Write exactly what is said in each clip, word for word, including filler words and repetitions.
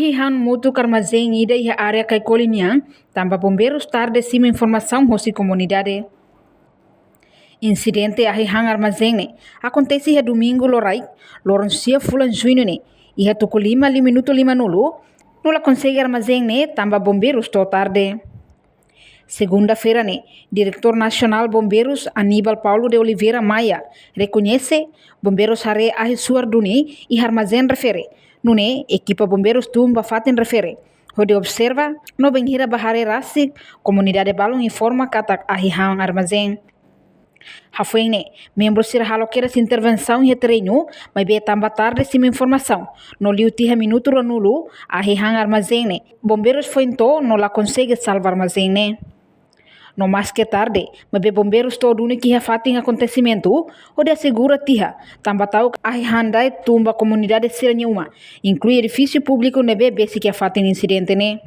Ahi han mutuk armazén ida iha área Kaikoli nian, tanba bombeirus tarde simu informasaun hosi komunidade. Insidente ahi han armazén ne'e akontese iha domingu loraik, loron sia fulan juñu ne'e, iha tuku lima liu minutu lima nulu, no la konsege armazén ne'e tanba bombeirus to'o tarde. Segunda-feira ne'e, Diretór Nasionál Bombeirus Aníbal Paulo de Oliveira Maia rekoñese bombeirus haree ahi suar duni iha armazén refere, nune'e ekipa bombeirus tun ba fatin refere hodi observa, no bainhira bá haree rasik, komunidade balun informa katak ahi han armazén. Hafoin ne'e, membru sira halo kedas intervensaun iha terrenu, maibé tanba tarde simu informasaun, no liu tiha minutu ruanulu, ahi han armazén ne'e, bombeirus foin to'o no la konsege salva armazén ne'e. No maske tarde, maibé bombeirus to'o duni iha fatin akontesimentu, hodi asegura tiha, tanba ta'uk ahi han da'et tun ba komunidade sira-nia uma, inklui edifísiu públiku ne'ebé besik iha fatin insidente ne'e.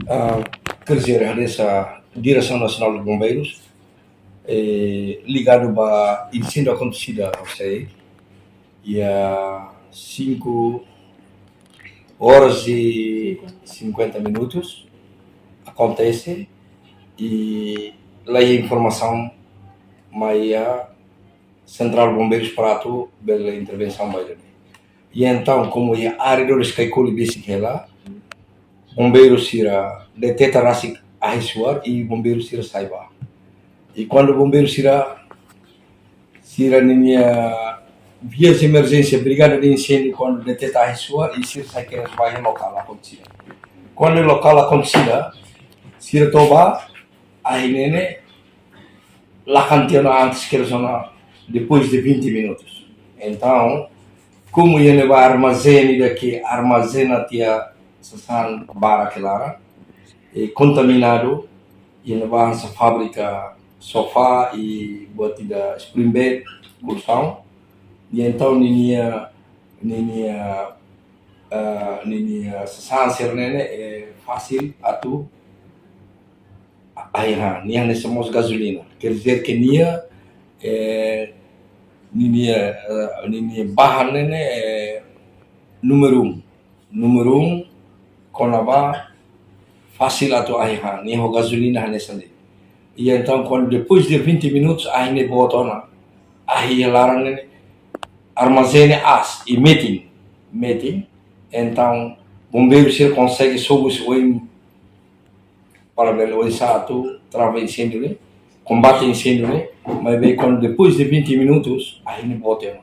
Ah, quer dizer, hanesan Diresaun Nasionál de Bombeirus, eh, ligadu ba inséndiu akontesidu, ou seja, iha cinco horas e cinquenta minutos akontese, i la iha informasaun mai iha Sentrál Bombeirus para atu bele intervensaun ba ida-ne'e. I entaun, komu iha arredores Kaikoli besik hela, bombeirus sira deteta rasik ahi suar i bombeirus sira sai bá. I kuandu bombeirus sira, sira ninia vias de emerjénsia, brigada de incêndio, kuandu deteta ahi suar, i sira sai kedas bá iha lokál akontesida. Kuandu lokál akontesida, sira toba, ahi ne'e ne'e, la kantiona antes kedas ona, depois de vinte minutos. Entaun, komu iha ne'ebá armazén ida ke armazena tiha sasán barak hela, i kontaminadu, iha ne'ebá hanesan fábrika sofá i buat ida spring bed, kolxaun. I entaun ninia, ninia, ah, ninia sasán sira-ne'e ne'e, eh, fasil atu ahi han, nia hanesan mós gazolina. Quer dizer que nia, eh, ninia, eh, ninia bahan ne'e ne'e, eh, númeru um. Númeru um, kona-ba fasil atu ahi han, nia ho gazolina hanesan de'it. I entaun, kuandu depois de vinte minutos, ahi ne'e boot ona, ahi iha laran ne'e ne'e, armazén ne'e aas, i metin, metin. Entaun, bombeirus sira konsege sobu husi oin para bele oinsá atu trava inséndiu ne'e, kombate inséndiu ne'e, maibé kuandu depois de vinte minutos, ahi ne'e boot ona.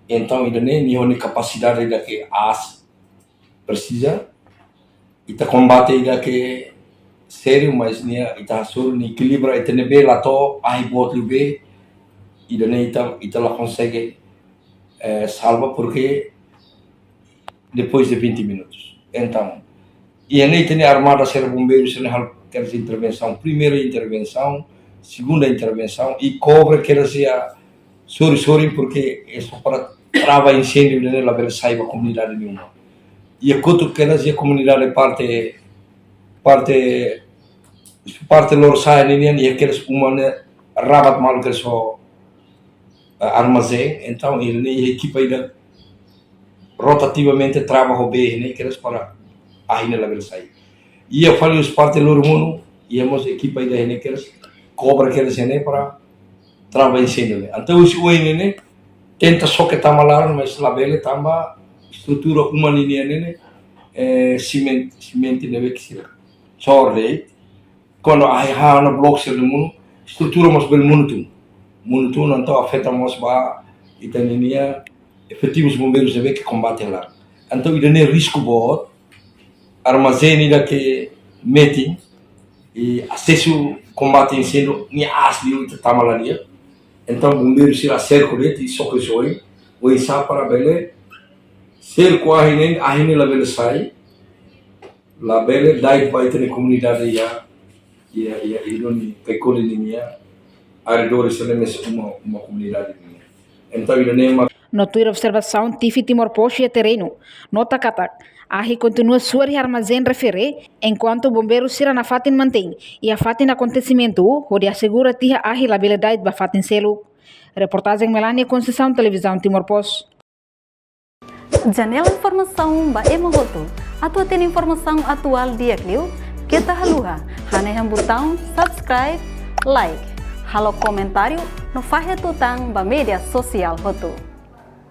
Entaun, ida-ne'e, nia ho nia kapasidade ida ke aas presiza, ita kombate ida ke sériu, mas nia, ita hasoru nia ekilibra, ita ne'ebé la to'o ahi boot liubé, ida-ne'e ita, ita la konsege, eh, salva, porque depois de vinte minutos. Entaun, iha ne'e ita-nia armada sira, bombeirus sira-ne'e halo kedas intervensaun, primeira intervensaun, segunda intervensaun, i kobre kedas iha sorin-sorin, porque é só para trava inséndiu ne'e labele sai ba komunidade nenhuma. I kotu kedas iha komunidade parte, parte, parte Lorosa'e ne'e nian, iha kedas uma ne'e rabat malu kedas ho, eh, armazén, entaun, iha ne'e iha ekipa ida rotativamente trava ho bee ne'e kedas para ahi ne'e labele sai. Iha fali husi parte Loromonu, iha mós ekipa ida ne'e kedas kobra kedas ne'e para trava inséndiu ne'e. Entaun husi oin ne'e ne'e tenta soke tama laran, mas labele tanba estrutura uma ninian ne'e ne'e, eh, simen-, simente ne'ebé ke sira sorde. Kuandu ahi han ona blok sira ne'e monu, estrutura mós bele monu tun. Monu tun, entaun afeta mós ba ita ninia efetivus bombeirus ne'ebé ke kombate hela. Entaun ida-ne'e risku boot, armazén ida ke metin, i asesu kombate inséndiu nia aas liu, ita tama la di'ak. Entaun bombeirus sira serku de'it i soke husi oin, oinsá para bele serku ahi ne'e, ahi ne'e labele sai, labele da'et ba ita-nia komunidade iha, iha, iha, iha duni Kaikoli ninia arredores ne'e, mais uma, uma komunidade ninia. Entaun, ida-ne'e mak- No tuir observasaun T V Timor Post iha terrenu, nota katak ahi kontinua suar iha armazén refere, enkuantu bombeirus sira nafatin mantein iha fatin akontesimentu, hodi asegura tiha ahi labele da'et ba fatin seluk. Reportajen Melania Conceição, Televizaun Timor Post. Janela informasaun ba ema hotu. Atu hatene informasaun atuál di'ak liu, keta haluha hanehan butaun subscribe, like, halo komentáriu no fahe tutan ba média sosiál hotu.